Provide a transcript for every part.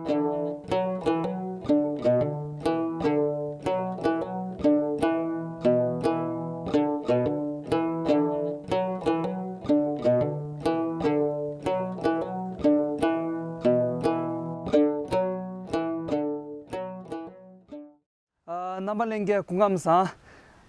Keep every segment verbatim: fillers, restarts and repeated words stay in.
ཨ། རྣམ་པ་ལྷན་རྒྱས་སྐུ་ཁམས་བཟང་།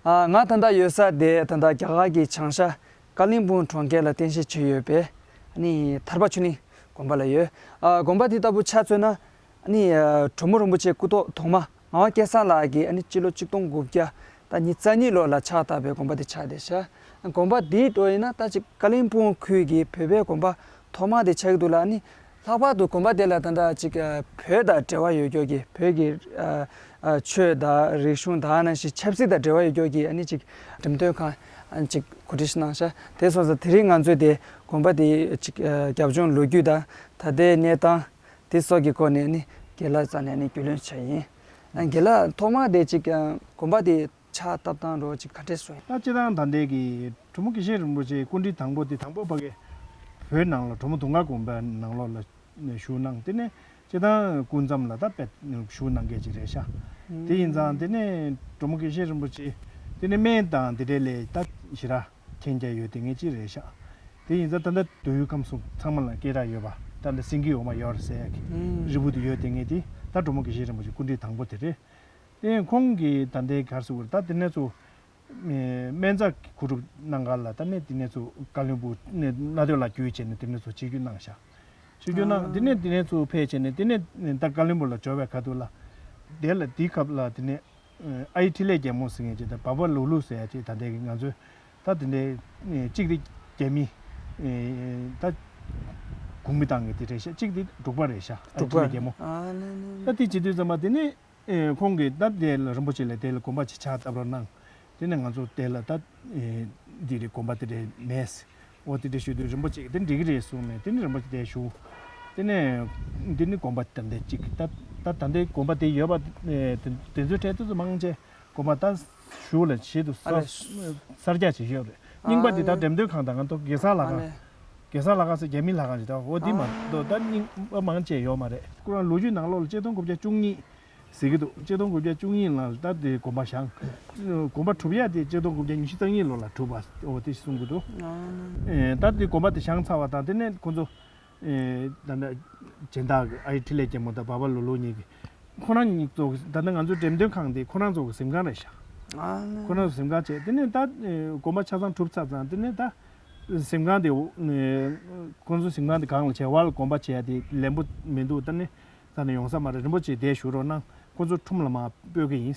ཨ། ང་ད་ལྟ་ཡོད་ས་དེ་ད་ལྟ་རྒྱ་གར་གྱི་བྱང་ཤར་ཀ་ལིང་སྤུང་གྲོང་ཁྱེར་ལ་རྟེན་གཞི་བྱས་ཡོད་པའི་ཨ་ནི་ཐར་པ་ཆོས་གླིང་དགོན་པ་ལ་ཡོད། ཨ། དགོན་པ་འདི་ལྟ་བུ་ཆ་མཚོན་ན་ཨ་ནི་ཨ་གྲོ་མོ་རིན་པོ་ཆེ་སྐུ་ཐོག་ཐོག་མ་ངག་དབང་སྐལ་བཟང་ལགས་ཀྱིས་ཨ་ནི་སྤྱི་ལོ་ཆིག་སྟོང་དགུ་བརྒྱ་ད་ཉི་ཤུ་རྩ་གཉིས་ལོ་ལ་ཕྱག་བཏབ་པའི་དགོན་པ་འདི་ཆགས་བསྡད་ཤག་དགོན་པ་འདིའི་འགྲོ་ཡིན་ན་ད་ཅིག་ཀ་ལིང་སྤུང་ཁུལ་གྱི་བོད་པའི་དགོན་པ་ཐོག་མ་དེ་ཆགས་ཀྱི་འདུག་ལ། ཨ་ནི་ལྷག་པར་དུ་དགོན་པ་དེ་ལ་ད་ལྟ་ཅིག་ཨ་བོད་དང་འབྲེལ་བ་ཡོད་ཀྱོག་གི་བོད་ཀྱི་ཨ་ཨ་ཆོས་དང་རིག་གཞུང་དང་ནང་བཞིན་ཆབ་སྲིད་དང་འབྲེལ་བ་ཡོད་ཀྱོག་གི་ཨ་ནི་ཅིག་འགྲེམས་སྟོན་ཁང་ཨ་ཅིག་གོ་སྒྲིག་ཞིག་གནང་ཤག་དེ་སོང་ཙང་དེ་རིང་ང་ཚོས་དེ་དགོན་པ་དེའི་ཅིག་ཨ་རྒྱབ་ལྗོངས་ལོ་རྒྱུས་དང་ད་ལྟའི་གནས་སྟངས་དེ་སོགས་ཀྱི་སྐོར་ནས་ཨ་ནི་རྒན་ལགས་རྩ་ནས་ཨ་ནི་རྒྱུས་ལོན་བྱས་ཡིན། ཨ། རྒན་ལགས་ཐོག་མར་དེ་ཅིག་ཨ་དགོན་པ་དེ་ཕྱག་བཏབ་སྟངས་རོ་ཅིག་ག་འདྲས་སོང་། ད་སྤྱིར་བཏང་ད་ལྟའི་གི་གྲོ་མོ་དགེ་བཤེས་རིན་པོ་ཆེ་སྐུ་ཕྲེང་དང་པོ་དེ་དང་པོ་ཕ་གི་བོད་ནང་ལ་གྲོ་མོ་དུང་དཀར་དགོན་པའི་ནང་ལོགས་ལ་བཞུགས་གནང་། དེ་ནས་སྤྱིར་བཏང་སྐུ་མཚམས་ལ་ད་དཔེ་བཞུགས་གནང་མཁན་ཅིག་རེད་ཤག་དེ་ཡིན་ཙང་དེ་ནས་གྲོ་མོ་དགེ་བཤེས་རིན་པོ་ཆེ་དེ་ནས་སྨན་དང་དེ་འདྲའི་ལས་ད་ཞེ་དྲག་མཁྱེན་རྒྱ་ཡོད་དེ་ངེས་ཅིག་རེད་ཤག་དེ་ཡིན་ཙང་ད་ལྟ་དུས་ཁམས་གསུམ་ཚང་མ་ལ་སྐད་གྲགས་ཡོད་པ། ད་ལྟ་སེང་གེ་འོ་མ་ཡོད་རེད་ཟེར་ཡག་གི་རིལ་བུ་དེ་ཡོད་དེ་ངེས་དེ་ད་གྲོ་མོ་དགེ་བཤེས་རིན་པོ་ཆེ་སྐུ་ཕྲེང་དང་པོ་དེ་རེད། དེ་ཁོང་གིས་ད་ལྟའི་གར་སོང་བར་ད་དེ་ནས་ཚུར་སྨན་རྩ་གི་གོ་སྒྲུབ་གནང་ག་ལ་ད་ནས་དེ་ནས་ཚུར་ཀ་ལོན་སྦུག་ནས་གནའ་སྟོད་ལ་བརྒྱུད་བྱས་ནས་དེ་ནས་ཚུར་ཆིབས་བསྒྱུར་གནང་ཤག་ཆིབས་བསྒྱུར་གནང་། དེ་ནས་དེ་ནས་ཚུར་ཕེབས་བྱས་ནས་དེ་ནས་ད་ཀ་ལོན་སྦུག་ལ་འབྱོར་བའི་ཁ་ཐུག་ལ་དེ་ལ་དེའི་སྐབས་ལ་དེ་ནས་ཨ་ཡེ་འཕྲིན་ལས་རྒྱལ་མོ་ཟེར་མཁན་ཅིག་དང་བ་བ་ལུ་ལུ་ཟེར་ཡ་ཅིག་ད་ལྟའི་གི་ང་ཚོའི་ད་དེ་འདྲའི་གཅིག་དེ་རྒྱ་མི་ད་གུང་མི་ཏང་གི་དེ་རེད་ཤག་གཅིག་དེ་འབྲུག་པ་རེད་ཤག་ཨ་ཡེ་འཕྲིན་ལས་རྒྱལ་མོ། ཨ་ལེ་ལེ་ལེ། ད་དེ་བྱེད་དུས་ཙམ་པ་དེ་ནས། ཨེ། ཁོང་གིས་ད་དེ་ལ་རིན་པོ་ཆེ་ལ་དེ་ལ་དགོན་པ་ཅིག་ཕྱག་བཏབ་རོགས་གནང་། དེ་ནས་ང་ཚོ་དེ་ལ་ད་ཨེ་འདི་རེད་དགོན་པ་དེ་འདྲ་མེད། འོ་དེ་འདྲ་ཞུས་དུས་རིན་པོ་ཆེ་གིས་དེ་འགྲིག་གི་རེད་གསུངས་ནས་དེ་ནས་རིན་པོ་ཆེ་དེ་ཞུ། དེ་ནས་འདི་ནི་དགོན་པ་ད་ལྟ་ཅིག་ད་ད་ད་ལྟའི་དགོན་པ་དེ་ཡོད་པ་ཨེ་དེ་དེ་ཚོའི་གྲས་དེ་ཚོ་མང་ཆེ་དགོན་པ་ད་ཞུ་ལ་ཆེད་དུ་ཨ་ལེ། གསར་རྒྱག་བྱེད་ཤོག་རེད། རྙིང་པ་འདི་ད་ཨ་ལེ། འགྲེམས་སྟོན་ཁང་དང་ང་ཚོ་གེ་སར་ལྷ་ཨ་ཁང་། ལེ། གེ་སར་ལྷ་ཁང་ཟེར་རྒྱ་མི་ལྷ་ཁང་ཞིག་ད་འོ་འདི་མ་གཏོགས་ད་རྙིང་པ་མང་ཆེ་ཡོད་མ་རེད། ཁོ་རང་ལོ་རྒྱུས་ནང་ལོགས་ལ་ཆིག་སྟོང་དགུ་བརྒྱ་བཅུ་གཉིས་ཟེར་གྱི་འདུག་ཆིག་སྟོང་དགུ་བརྒྱ་བཅུ་གཉིས་ལ་ད་དེ་དགོན་པ་བཞེངས། དགོན་པ་གྲུབ་ཡ་དེ་ཆིག་སྟོང་དགུ་བརྒྱ་ཉི་ཤུ་རྩ་གཉིས་ལོ་ལ་གྲུབ་པ་འོ་དེ་གསུང་གི་འདུག་ཨེ། ད་དེ་དགོན་པ་དེ་བཞེངས་ཚར་བ་དང་དེ་ནས་ཁོ་ཚོ་ཨེ། ད་ནི་སྦྱིན་བདག་གི་ཨ་ཡེ་འཕྲིན་ལས་རྒྱལ་མོ་དང་བ་བ་ལུ་ལུ་གཉིས་ཀྱི་ཁོ་རང་གཉིས་ཚོ་ད་ནི་ང་ཚོའི་འགྲེམས་སྟོན་ཁང་དེ་ཁོ་རང་ཚོ་གི་གཟིམ་ཁང་རེད་ཤག་ཨ་ནི། ཁོ་རང་ཚོ་གཟིམ་ཁང་བྱས་དེ་ནས་ད་ཨེ། དགོན་པ་ཆ་ཚང་གྲུབ་ཚར་ཙང་དེ་ནས་ད་གཟིམ་ཁང་དེ་ཨེ། ཁོ་ཚོ་གཟིམ་ཁང་དེ་སྒང་ལ་བྱེ་བ་ལ་དགོན་པ་བྱས་ཏེ་ལེན་པོ་མི་འདུག་ད་ནི་ད་ནི་ཡོང་ས་མ་རེད། རིན་པོ་ཆེ་དེ་བཞུགས་རོགས་གནང་། ཁོ་ཚོ་ཁྲོམ་ལ་མར་སྤོས་ཀྱི་ཡིན།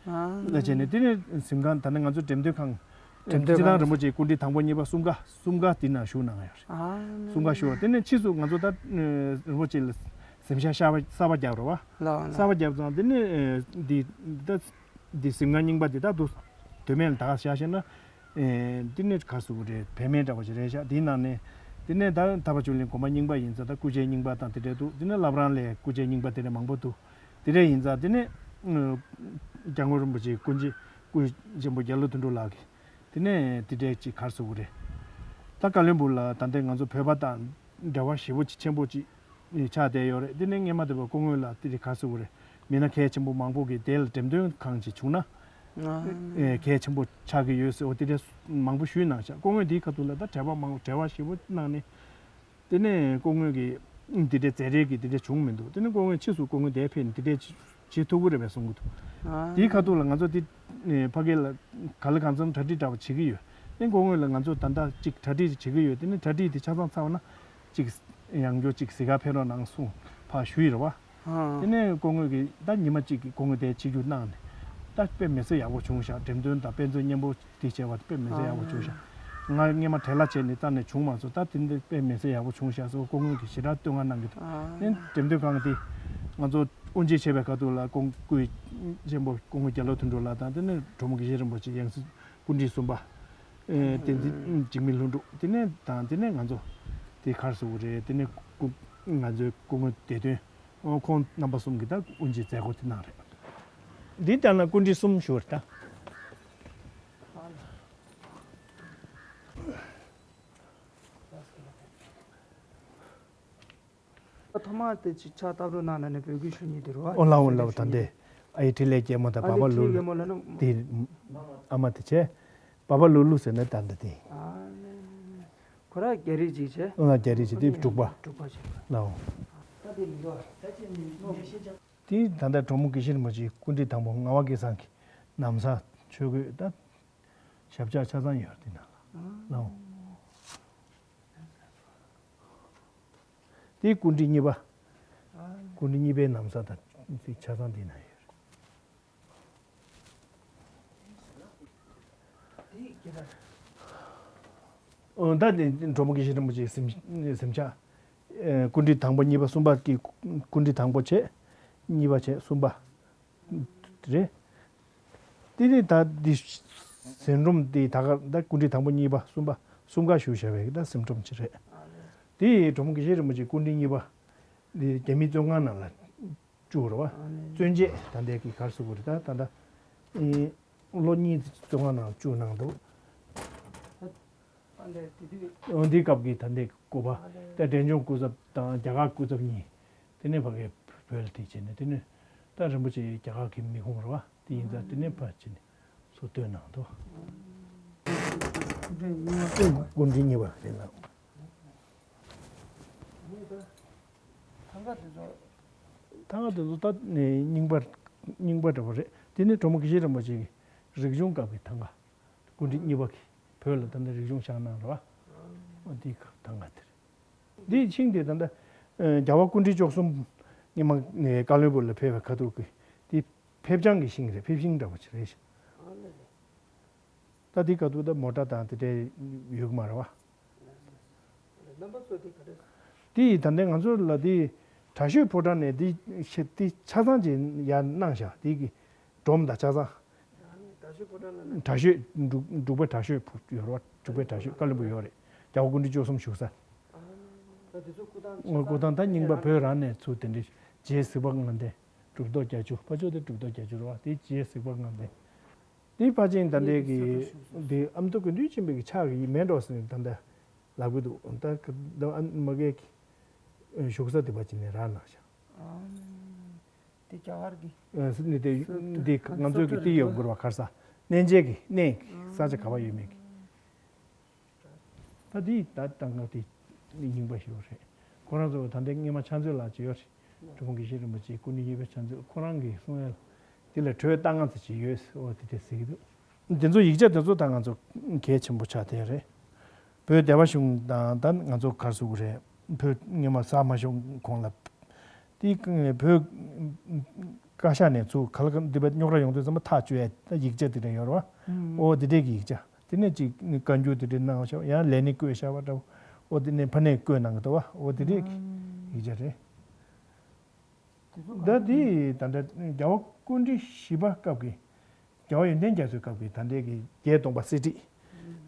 ཨ། ལ་བྱས་ནས་དེ་ནས་གཟིམ་ཁང་ད་ནི་ང་ཚོ་འགྲེམས་སྟོན་ཁང་། འགྲེམས་སྟོན་ཁང་། སྤྱི་བཏང་རིན་པོ་ཆེའི་སྐུ་ཕྲེང་དང་པོ་གཉིས་པ་གསུམ་ཀ་གསུམ་ཀ་དེ་ན་བཞུགས་གནང་ཡོད་རེད། ཨ། གསུམ་ཀ་བཞུགས་པ་དེ་ནས་ཕྱིས་སུ་ང་ཚོ་ད་རིན་པོ་ཆེ་ལ་གཟིམ་ཤག་གསར་པ་གསར་པ་བརྒྱབ་རེད་བ། ལགས་ལགས། གསར་པ་བརྒྱབ་ཙང་དེ་ནས་འདི་ད་འདི་གཟིམ་ཁང་རྙིང་པ་དེ་ད་དུ་དོན་མེད་ལ་ད་ག་བཞག་བཞག་ན། ཨེ། འདི་ནས་ག་རེ་ཟེར་དགོས་རེད། བེད་མེད་འདྲ་བ་ཞིག་རེད་ཤག་དེའི་ནང་ནས་དེ་ནས་ད་ཐར་པ་ཆོས་གླིང་དགོན་པ་རྙིང་པ་ཡིན་ཙང་ད་སྐུ་ཆས་རྙིང་པ་དང་དེ་འདྲ་འདུག་དེ་ནས་བླ་བྲང་ལ་སྐུ་ཆས་རྙིང་པ་དེ་འདྲ་མང་པོ་འདུག་དེ་འདྲ་ཡིན་ཙང་དེ་ནས་སྐྱབས་མགོན་རིན་པོ་ཆེ་སྐུ་མཆེད་སྐུ་ཆེན་པོ་རྒྱ་ལོ་དོན་གྲུབ་ལགས་ཀྱིས་དེ་ནས་དེ་འདྲ་ཅིག་ག་རེ་ཟེར་དགོས་རེད། ད་བཀའ་བློན་སྦུག་ལ་ད་ལྟའི་ང་ཚོ་བོད་པ་དང་འབྲེལ་བ་ཞེ་པོ་ཅིག་ཆེན་པོ་ཅིག་ཆགས་བསྡད་ཡོད་རེད། དེ་ནས་སྔས་མ་དེ་བ་སྐུ་ངོ་ལ་དེ་རིང་ག་རེ་ཟེར་དགོས་རེད། མི་སྣ་གལ་ཆེན་པོ་མང་པོ་གིས་དེ་ལ་འགྲེམས་སྟོན་ཁང་ཅིག་བྱུང་ན། ཨ། ཨེ། གལ་ཆེན་པོ་ཆགས་ཀྱི་ཡོད་ཟེར་འོ་དེ་འདྲ་མང་པོ་ཞུས་གནང་ཤག་སྐུ་ངོས་དེའི་ཁ་ཐུག་ལ་ད་འབྲེལ་བ་མང་པོ་འབྲེལ་བ་ཞེ་པོ་གནང་ནས། དེ་ནས་སྐུ་ངོས་ཀྱིས་དེ་འདྲ་མཛད་རེས་ཀྱི་དེ་འདྲ་བྱུང་མི་འདུག་དེ་ནས་སྐུ་ངོས་ཕྱིས་སུ་སྐུ་ངོས་དེར་ཕེབས་ནས་དེ་འདྲ་བྱེད་ཐུབ་ཀྱི་རེད་པས་གསུང་གི་འདུག་ཨ། དེའི་ཁ་ཐུག་ལ་ང་ཚོ་དེ་ཕ་གི་ལ་ག་ལ་གང་འཚམ་གྲ་སྒྲིག་འདྲ་བ་བྱེད་ཀྱི་ཡོད། དེ་སྐུ་ངོས་ལ་ང་ཚོ་ད་ལྟ་གཅིག་གྲ་སྒྲིག་བྱེད་ཀྱི་ཡོད། དེ་ནས་གྲ་སྒྲིག་དེ་ཆ་ཚང་ཚར་བ་ན་གཅིག་ཡང་བསྐྱར་གཅིག་གཟིགས་གར་ཕེབས་རོགས་གནང་གསུངས་ཕར་ཞུས་ཡོད་རེད་བ། ཨ། དེ་ནས་སྐུ་ངོས་ཀྱིས་ད་ཉི་མ་གཅིག་གི་སྐུ་ངོས་དེར་ཆིབས་བསྒྱུར་གནང་ནས་ད་དཔེ་མི་སྲིད་ཡག་པོ་བྱུང་ཤག་འགྲེམས་སྟོན་དང་དཔེ་མཛོད་སྙན་པོ་དེ་བྱས་པ་དཔེ་མི་སྲིད་ཡག་པོ་བྱུང་ཤག་ང་སྔས་མ་བྲེལ་བ་བྱས་ནས་རྩ་ནས་བྱུང་མ་སོང་། ད་དེ་འདྲ་དཔེ་མི་སྲིད་ཡག་པོ་བྱུང་ཤག་ཟེར་སྐུ་ངོས་ཀྱིས་ཞེ་དྲག་བསྟོད་བསྔགས་གནང་གི་འདུག་ཨ། ཨེ། འགྲེམས་སྟོན་ཁང་དེ་ང་ཚོ་དབུ་འབྱེད་བྱས་པའི་ཁ་ཐུག་ལ་སྐུ་སྐུ་ཆེན་པོ་སྐུ་ངོ་རྒྱ་ལོ་དོན་གྲུབ་ལགས་དང་དེ་ནས་གྲོ་མོ་དགེ་བཤེས་རིན་པོ་ཆེ་ཡང་སྲིད་སྐུ་ཕྲེང་གསུམ་པ། ཨེ། བསྟན་འཛིན་འཇིགས་མེད་ལྷུན་གྲུབ། དེ་ནས་དང་དེ་ནས་ང་ཚོ་དེ་གར་སུ་རེད། དེ་ནས་སྐུ་ང་ཚོའི་སྐུ་ངོ་བདེ་དོན། ཨོ། ཁོང་རྣམ་པ་གསུམ་གྱིས་ད་དབུ་འབྱེད་མཛད་སྒོ་དེ་གནང་རེད། འདི་ལྟར་ན་སྐུ་ཕྲེང་གསུམ་ཞུ་བར་ད། མ་དེ་ཅིག་ཕྱག་བཏབ་རོགས་གནང་ལབ་ནས་འབོད་སྐུལ་ཞུ་ཉེ་དེ་རུ་བ། ཨོ་ལའོ་ལའོ། ད་འདི་ཨ་ཡེ་འཕྲིན་ལས་རྒྱལ་མོ་དང་ཨ་བ་བ་ལུ་ལུ་རྒྱལ་མོ་ལ་ནི་དེ་ཨ་མ་དེ་བྱས། བ་བ་ལུ་ལུ་ཟེར་ན་ད་འདི་དེ། ཨ་ཁོ་ར་རྒྱ་རིགས་ཅིག་བྱས། ཨོ་ལ་རྒྱ་རིགས་ཅིག་དེ་འབྲུག་པ། འབྲུག་པ་ཅིག་ལའོ། ད་དེ་མི་འདུག་ཨ། ད་ཅི་ནི་ངས་ཤེས་ཀྱང་། དེ་ད་ལྟ་གྲོགས་མོ་དགེ་བཤེས་རིན་པོ་ཆེའི་སྐུ་འདྲའི་དང་པོ་ངག་དབང་སྐལ་བཟང་གི་ན་བཟའ་ཆོས་གོས་ད་ཞབས་བཅགས་ཆ་ཚང་ཡོད་དེ་ནང་ལ་ལའོ། དེ་སྐུ་འདྲའི་གཉིས་པ། སྐུ་འདྲའི་གཉིས་པའི་ན་བཟའ་དང་དེ་ཆ་ཚང་དེ་ན་ཡོད་རེད། ཨོ་ད་དེ་གྲོགས་མོ་དགེ་བཤེས་རིན་པོ་ཆེའི་གཟིམ་གཟིམ་ཆ། ཨེ་སྐུ་འདྲའི་དང་པོ་གཉིས་པ་གསུམ་པ་གི་སྐུ་འདྲའི་དང་པོ་བྱས། གཉིས་པ་བྱས་གསུམ་པ། རེད། དེ་ནི་ད་འདི་ཟིན་སྒྲོམ་དེ་ད་ག་ད་སྐུ་འདྲའི་དང་པོ་གཉིས་པ་གསུམ་པ་གསུམ་ཀ་བཞུགས་བཞག་པའི་ད་ཟིན་སྒྲོམ་ཅིག་རེད། དེ་ཡི་གྲོགས་མོ་དགེ་བཤེས་རིན་པོ་ཆེའི་སྐུ་འདྲའི་གཉིས་པ་འདི་རྒྱ་མིའི་བཙོན་ཁང་ནང་ལ་བཅུག་རེད་བ། བཙོན་བྱས་ད་ལྟའི་གི་གར་སུ་གུ་རེད་ད་ད་ད་ལོ་གཉིས་བཙོན་ཁང་ནང་བཅུག་གནང་འདུག་འདི་སྐབས་ཀྱི་ད་ལྟའི་སྐུ་པ་ད་འབྲས་ལྗོངས་སྐུ་ཚབ་དང་རྒྱ་གར་སྐུ་ཚབ་གཉིས། དེ་ནས་ཕ་གིའི་བོད་ལ་དེ་བྱས་ནས་དེ་ནས་ད་རིན་པོ་ཆེ་རྒྱ་གར་གྱི་མི་ཁུངས་རེད་བ། དེ་ཡིན་ཙང་དེ་ནས་ཕར་ཕྱིན་ནས་ཚུར་བཏོན་གནང་འདུག་སྐུ་ཕྲེང་གཉིས་པ་རེད་ལགས། ཐང་ག་དེ་ཚོ་ཐང་ག་དེ་ཚོ་ད་རྙིང་པ་རྙིང་པ་འདྲ་པོ་རེད། དེ་ནས་གྲོགས་མོ་དགེ་བཤེས་རིན་པོ་ཆེ་གི་རིག་གཞུང་སྐབས་ཀྱི་ཐང་ག་སྐུ་ཕྲེང་གཉིས་པ་གི་བོད་ལ་ད་ལྟ་རིག་གཞུང་བཞག་གནང་རེད་བ། འོ་འདི་ཐང་ག་དེ་རེད། འདིའི་ཤིང་དེ་ད་ལྟ་རྒྱལ་བ་སྐུ་ཕྲེང་བཅུ་གསུམ་སྔོན་མ་ནས་བཀའ་བློན་སྦུག་ལ་ཕེབས་པའི་ཁ་ཐུག་གི་དེ་ཕེབས་བྱང་གི་ཤིང་རེད། ཕེབས་ཤིང་འདྲ་པོ་ཅིག་རེད་ཤག་ད་དེ་ཁ་ཐུག་ད་མོ་ཊ་དང་དེ་འདྲའི་ཡོད་ཀྱི་མ་རེད་བ། རྣམ་པ་ཚོ་དེ་ག་རེ། དེ་ཡིས་ད་ལྟ་ང་ཚོ་ལ་དེ་དྲག་ཤོས་ཕོ་བྲང་ནས་དེ་ཤེ་དེ་ཆ་ཚང་ཅིག་ཡར་གནང་བཞག་དེ་གི་སྒྲོམ་དང་ཆ་ཚང་། དྲག་ཤོས་ཕོ་བྲང་ལ་ནི། དྲག་ཤོས་འབྲུག་འབྲུག་པའི་དྲག་ཤོས་ཕུ་ཡོད་རེད་བ། འབྲུག་པའི་དྲག་ཤོས་བཀའ་བློན་སྦུག་ཡོད་རེད། རྒྱལ་བ་སྐུ་ཕྲེང་བཅུ་གསུམ་བཞུགས་ས། ད་དེ་ཚོ་སྐུ་ཐང་ཆ་ཚང་སྐུ་ཐང་ད་རྙིང་པ་བོད་རང་ནས་ཚུར་དེ་འདྲའི་རྗེ་གཟིགས་པ་ལྔ་ལྡན་གྲུབ་ཐོབ་བརྒྱད་ཅུ་ཕར་ཕྱོགས་དེ་གྲུབ་ཐོབ་བརྒྱད་ཅུ་རེད་བ། དེ་རྗེ་གཟིགས་པ་ལྔ་ལྡན། དེ་ཕལ་ཆེར་ད་ལྟའི་གི་དེ་ཨ་མདོ་དགེ་འདུན་ཆོས་འཕེལ་གྱི་ཕྱག་གི་མེད་འགྲོ་ཟེར་ནས་ད་ལྟ་ལབ་གི་འདུག་ད་ཨ་མ་གིའི་བཞུགས་ས་དེ་པ་ཅིག་ནས་རག་གནང་ཤག་དེ་རྒྱ་གར་གི་ཨ་ནི་དེ་འདི་ང་ཚོའི་གི་དེ་ཡོད་དགོས་རེད་བ། ག་རེ་ཟ། གནས་མཇལ་གི་གནས་ས་ཆ་ག་པར་ཡོད་མེད་གི། ད་དེ་ད་ལྟ་ང་དེ་རྙིང་པ་ཞིག་རེད། ཁོ་རང་ཚོ་ད་ལྟའི་སྔོན་མ་ཕྱག་མཛོད་ལགས་ཅིག་ཡོད་རེད། གྲུབ་དབང་དགེ་བཤེས་རིན་པོ་ཆེའི་སྐུ་ཕྲེང་གཉིས་པའི་ཕྱག་མཛོད་ཁོ་རང་གིས་གསུང་ཡ་ལ་དེ་ལ་དྲོད་རྟགས་ལྔ་ཙམ་ཅིག་ཡོད་ཟེར་འོ་དེ་འདྲ་ཟེར་གི་འདུག་དེ་ཚོ་ཡིག་ཆ་དེ་ཚོ་ད་ང་ཚོ་གལ་ཆེན་པོ་ཆགས་བསྡད་རེད། བོད་སྡེ་པ་གཞུང་དང་ད་ང་ཚོ་ག་རེ་ཟེར་དགོས་རེད། བོད་སྔོན་མ་གསར་མ་བྱུང་གོང་ལ་དེ་བོད་བཀའ་ཤག་ནས་ཚུར་ག་ལ་ག་འདི་པའི་རྙོག་དྲ་ཡོང་དུས་ཙམ་པ་ཐག་གཅོད་ཡ་ད་ཡིག་ཆ་དེ་འདྲ་ཡོད་རེད་བ། ཨོ་དེ་འདྲའི་གི་ཡིག་ཆ་དེ་ནས་ཅིག་བཀའ་འགྱུར་དེ་འདྲ་གནང་བཞག་ཡང་ལས་སྣེ་བསྐོས་བཞག་པ་འདྲ་བོ། ཨོ་དེ་ནས་ཕ་ནས་བསྐོས་གནང་གི་འདུག་བ། ཨོ་དེ་འདྲའི་གི་ཡིག་ཆ་རེད། ད་དེ་ད་ལྟ་རྒྱལ་བ་སྐུ་ཕྲེང་བཞི་པ་སྐབས་ཀྱི་རྒྱལ་བ་ཡོན་ཏན་རྒྱ་མཚོའི་སྐབས་ཀྱི་ད་ལྟའི་གི་བརྒྱད་སྟོང་པ་གསེར་བྲིས།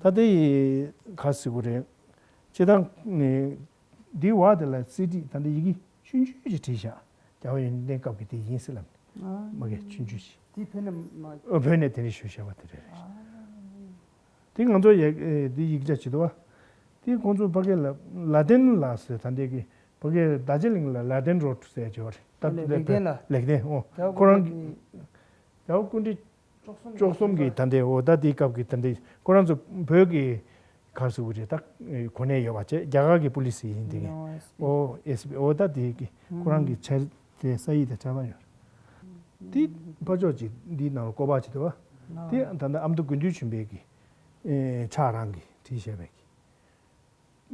ད་ལྟའི་ག་ཟེར་དགོས་རེད། སྤྱིར་བཏང་ནི་འདི་བ་དེ་ལ་གསེར་བྲིས་ད་ལྟ་ཡི་གེ་ཆུང་ཆུང་ཞིག་བྲིས་བཞག་རྒྱལ་བ་ཡོན་ཏན་སྐབས་ཀྱི་དེ་ཡིན་ཟེར་ལབ་ནས་མ་གི་ཆུང་ཆུང་ཞིག་དེ་བོད་ནས་མ། ཨོ་བོད་ནས་དེ་འདྲ་ཞུས་བཞག་པ་དེ་རེད། དེ་ང་ཚོ་ཡ་ཨེ་འདི་ཡིག་ཆ་བྱེད་དོ་བ། དེ་ཁོང་ཚོ་ཕ་གི་ལ་ལ་ཏིན་ལ་ཟེར་ད་འདྲའི་གི་ཕ་གི་རྡོ་རྗེ་གླིང་ལ་ལ་ཏིན་རོ་ཌི་ཟེར་བྱས་པ་རེད། ད་ལེགས་ལྡན་ལ། ལེགས་ལྡན་ཨོ་ཁོ་རང་གི་རྒྱལ་བ་སྐུ་ཕྲེང་བཅུ་གསུམ་གི་ད་འདྲའི་ཨོ་ད་དེའི་སྐབས་ཀྱི་ད་འདྲའི་ཁོ་རང་ཚོ་བོད་ཀྱི་ག་རེ་ཟེར་དགོས་རེད་ད་གོ་གནས་ཡོད་པ་བྱས་རྒྱ་གར་གྱི་པུ་ལི་སི་ཡིན་དེ་གི་ཨོ་ཨེས་པི་ཨོ་ད་དེ་གི་ཁོ་རང་གི་ཆ་དེ་ས་ཡིག་དང་ཆ་ཚང་ཡོད་རེད། དེ་ཕར་ཕྱོགས་ཅིག་འདིའི་ནང་ལ་ཀོ་པ་ཅིག་འདུག་བ། དེ་ད་ལྟ་ཨ་མདོ་དགེ་འདུན་ཆོས་འཕེལ་གྱི་ཨེ་ཕྱག་རང་གིས་བྲིས་བཞག་པའི་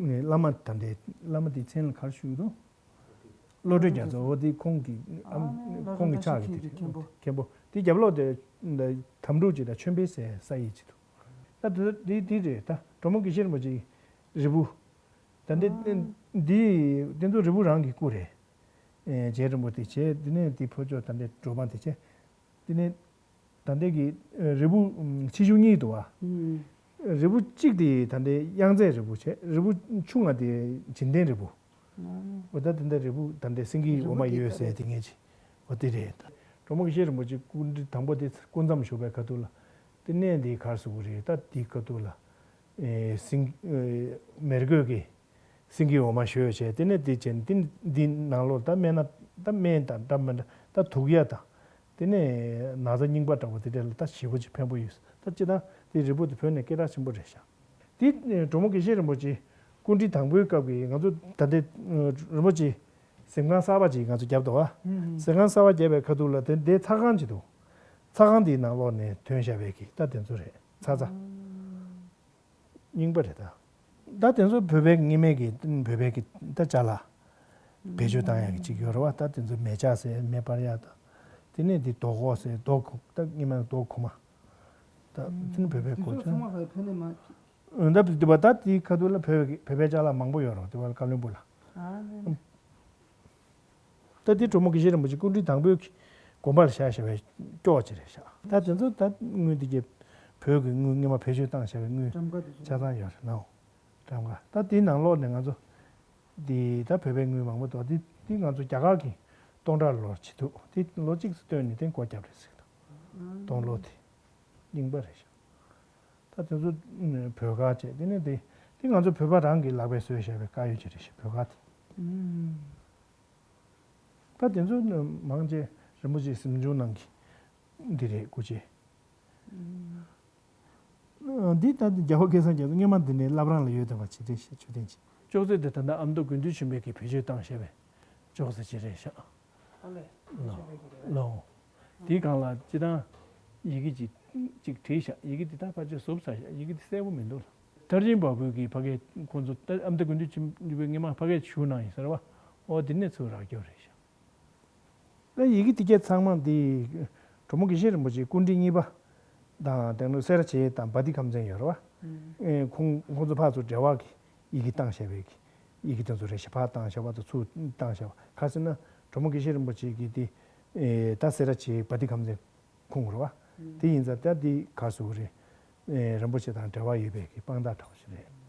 གི་ཨེ་བླ་མ་ད་ལྟའི་བླ་མ་དེའི་མཚན་ལ་ག་རེ་ཞུ་གི་འདུག་བློ་གྲོས་རྒྱ་མཚོ་འོ་དེ་ཁོང་གི་ཨ་ཨ་བློ་ཁོང་གི་གྲོས་ཕྱག་རྒྱ་གི་མཚོ་དེ་མཁན་པོ་མཁན་པོ་དེ་རྒྱབ་ལོགས་དེ་དམ་ཕྲུག་ཅིག་དང་ཆོས་འཕེལ་ཟེར་ས་ཡིག་ཅིག་འདུག་ད་དེ་དེ་དེ་རེད་ད་གྲོགས་མོ་དགེ་བཤེས་རིན་པོ་ཆེའི་རིལ་བུ། ད་འདི་འདི་དེ་ཚོ་རིལ་བུ་རང་གི་སྐུ་རེད། ཨེ་རྗེ་རིན་པོ་ཆེ་བྱས་དེ་ནས་དེ་ཕོ་ཅོག་ད་འདི་གྲོ་པ་དེ་བྱས། དེ་ནས་ད་འདི་གི་ཨེ་རིལ་བུ་ཨམ་ཕྱི་ཤུག་གཉིས་འདུག་བ། ཨུམ། རིལ་བུ་གཅིག་དེ་ད་འདི་གཡང་རྫས་རིལ་བུ་བྱས། རིལ་བུ་ཆུང་བ་དེ་བྱིན་ལྡན་རིལ་བུ། ཨུམ། འོ་ད་དེ་འདི་རིལ་བུ་ད་འདི་སེང་གེའི་འོ་མ་ཡོད་ཟེར་དེ་ངས་ཅི། འོ་དེ་རེད། གྲོགས་མོ་དགེ་བཤེས་རིན་པོ་ཆེ་སྐུ་ཕྲེང་དང་པོ་དེ་སྐུ་མཚམས་བཞུགས་པའི་ཁ་ཐུག་ལ། དེ་གནས་འདིའི་གར་སུ་བུ་རེད་ད་དེའི་ཁ་ཐུག་ལ། ཨེ་སིང་ཨེ་མེ་རྒོད་ཀྱི་ སེང་གེའི་འོ་མ་བཞོས་བྱས། དེ་ནས་དེ་བྱས་ནས་དེ་འདི་ནང་ལོགས་ད་སྨན་སྣ་ད་སྨན་དང་འདྲ་མི་འདྲ་ད་དུག་ཡ་དང་། དེ་ནས་ན་ཚ་རྙིང་པ་འདྲ་པོ་དེ་འདྲ་ལ་ད་ཞེ་པོ་ཅིག་ཕན་པོ་ཡོད། ད་སྤྱིར་བཏང་དེ་རིལ་བུ་དེ་བོད་ནས་སྐད་གྲགས་ཆེན་པོ་རེད་ཤག་དེ་གྲོ་མོ་དགེ་བཤེས་རིན་པོ་ཆེ་སྐུ་ཕྲེང་དང་པོའི་སྐབས་ཀྱི་ང་ཚོ་ད་ལྟའི་རིན་པོ་ཆེ་གཟིམ་ཁང་གསར་པ་ཅིག་ང་ཚོ་བརྒྱབ་འདུག་བ། གཟིམ་ཁང་གསར་པ་བརྒྱབ་པའི་ཁ་ཐུག་ལ་དེ་འདའི་ཚ་ཁང་ཅིག་འདུག་ཚ་ཁང་དེའི་ནང་ལོགས་ནས་ཐོན་བཞག་པའི་གི་ད་དེ་ཚོ་རེད། ཚ་ཚ་རྙིང་པ་རེད་ད། ད་དེ་ཚོ་བོད་པའི་སྔོན་མའི་གི་བོད་པའི་གི་ད་ཅ་ལག་བེད་སྤྱོད་བཏང་ཡག་གི་ཅིག་ཡོད་རེད་བ། ད་དེ་ཚོ་མེ་ལྕགས་ཟེར་མེ་སྤར་ཡག་དང་། དེ་ནས་དེ་རྡོ་ཁོག་ཟེར་རྡོ་ཁོག་ད་སྔོན་མའི་རྡོ་ཁོག་མ། ད་དེ་ནི་བོད་པའི་གོ་ཆ། ཚང་མ་ཕ་ཕན་ནས་མ། ཨ། ད་དེ་བ་ད་དེའི་ཁ་ཐུག་ལ་བོད་བོད་པའི་ཅ་ལག་མང་པོ་ཡོད་རེད་དེ་བ་ལ་བཀའ་བློན་སྦུག་ལ། ཨ་ནི། ད་དེ་གྲོ་མོ་དགེ་བཤེས་རིན་པོ་ཆེ་སྐུ་ཕྲེང་དང་པོའི་དགོན་པ་ལ་བཞག་བཞག་པའི་སྐྱོགས་ཅིག་རེད་ཤག་ད་དེ་ཚོ་ད་དངུལ་དེ་གྱད་བོད་ཀྱི་དངུལ་སྔོན་མ་བེད་སྤྱོད་བཏང་བཞག་པའི་དངུལ་ཆ་ཚང་ཡོད་རེད་ནའོ། གྲངས་ཀ་ད་དེའི་ནང་ལོགས་ནས་ང་ཚོ་དེ་ད་བོད་པའི་དངུལ་མང་པོ་འདུག་དེ་དེ་ང་ཚོ་རྒྱ་གར་གྱི་སྟོང་ཕྲག་ལོར་བྱེད་འདུག་དེ་ལོ་གཅིག་ཙམ་བཏོན་ནས་དེ་སྒོ་བརྒྱབ་རེད་ཟེར་འདུག་སྟོང་ལོ་དེ་རྙིང་པ་རེད་ཤག་ད་དེ་ཚོ་བོད་སྒར་བྱས། དེ་ནས་དེ་དེ་ང་ཚོ་བོད་པ་རང་གིས་ལག་པས་བཟོས་བཞག་པའི་དཀར་ཡོལ་ཅིག་རེད་ཤག་བོད་སྒར་དེ། ད་དེ་ཚོ་མང་ཆེ་རིན་པོ་ཆེ་གཟིམ་ཆུང་ནང་གི་འདི་རེད་སྐུ་མཆེད། འདི་ད་རྒྱལ་བ་སྐལ་བཟང་རྒྱ་མཚོ་སྔོན་མ་འདི་ནས་བླ་བྲང་ལ་ཡོད་བསྡད་པ་ཅིག་རེད་ཤག་མཆོད་རྟེན་ཅིག་ཅོག་ཙེ་དེ་ད་ལྟ་ཨ་མདོ་དགེ་འདུན་ཆོས་འཕེལ་གྱིས་བེད་སྤྱོད་བཏང་བཞག་པའི་ཅོག་ཙེ་ཅིག་རེད་ཤག་ཨ་ལས། ལོ། ལོ། དེའི་སྒང་ལ་སྤྱིར་བཏང་ཡི་གེ་ཅིག་ཅིག་བྲིས་ཤག་ཡི་གེ་འདི་དག་ཕལ་ཆེར་ཟུབ་ཚར་ཤག་ཡི་གེ་འདི་གསལ་པོ་མི་འདུག་ལ། མཐར་ཕྱིན་བ་སྤུའི་གི་ཕ་གིར་ཁོང་ཚོ་ད་ཨ་མདོ་དགེ་འདུན་ཆོས་འཕེལ་སྔོན་མ་ཕ་གིར་བཞུགས་གནང་ཡིན་ཟེར་བ། འོ་འདི་ནས་ཚུར་རག་རྒྱུ་རེད་ཤག་ད་ཡི་གེ་འདི་གྱད་ཚང་མ་འདི་གྲོ་མོ་དགེ་བཤེས་རིན་པོ་ཆེ་སྐུ་ཕྲེང་གཉིས་པ་དང་དེ་ནས་སེ་ར་བྱེས་དང་བ་ཏི་ཁམས་ཚན་ཡོད་རེད་བ། ཨེ་ཁོང་ཁོང་ཚོ་ཕར་ཚུར་འབྲེལ་བ་གི་ཡི་གེ་བཏང་བཞག་པའི་གི་ཡི་གེ་དེ་ཚོ་རེད་ཤག་ཕར་བཏང་བཞག་པ་དང་ཚུར་བཏང་བཞག་པ། ག་རེ་ཟེར་ན་གྲོ་མོ་དགེ་བཤེས་རིན་པོ་ཆེ་གི་དེ་ཨེ་ད་སེ་ར་བྱེས་བ་ཏི་ཁམས་ཚན་ཁོངས་རེད་བ། དེ་ཡིན་ཙང་ད་འདི་ག་རེ་ཟེར་དགོས་རེད། ཨེ་རིན་པོ་ཆེ་དང་འབྲེལ་བ་ཡོད་པའི་གི་དཔང་རྟགས་འདྲ་བོ་ཞིག་རེད།